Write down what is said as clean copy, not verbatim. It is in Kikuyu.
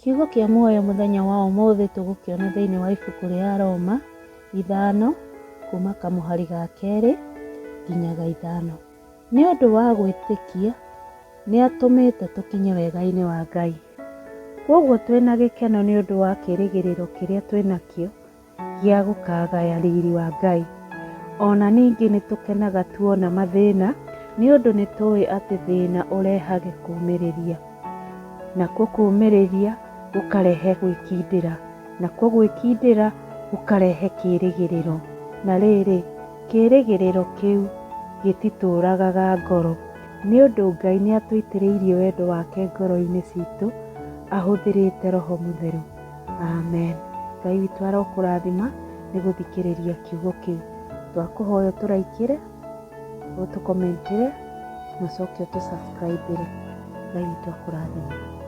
Kiugo kĩa muoyo mũthenya wa ũmũthĩ tũgũkĩona thĩinĩ wa ibuku rĩa Aroma 5 kuma kamũhari ga kerĩ nginya ga 5. Nĩ ũndũ wa gwĩtĩkia nĩatũmĩte tũkinye wega-inĩ wa Ngai. Kwoguo twĩ na gĩkeno nĩ ũndũ wa kĩĩrĩgĩrĩro kĩrĩa twĩ nakĩo gĩa gũkaagaya riri wa Ngai. O na ningĩ nĩtũkenaga tuona mathĩna, nĩ ũndũ nĩtũũĩ atĩ thĩna ũrehage kũũmĩrĩria, nakuo kũũmĩrĩria gũkarehe gwĩkindĩra, nakuo gwĩkindĩra gũkarehe kĩĩrĩgĩrĩro. Na rĩrĩ, kĩĩrĩgĩrĩro kĩu gĩtitũũragaga ngoro, nĩ ũndũ Ngai nĩatũitĩrĩirie wendo wake ngoro-inĩ ciitũ ahũthĩrĩte Roho Mũtheru. Amen. Ngai witũ arokũrathima nĩ gũthikĩrĩria kiugo kĩu. Twakũhoya ũtũraikĩre, ũtũkomentĩre, na ũcoke ũtũ subscribe ĩre. Ngai witũ akũrathime.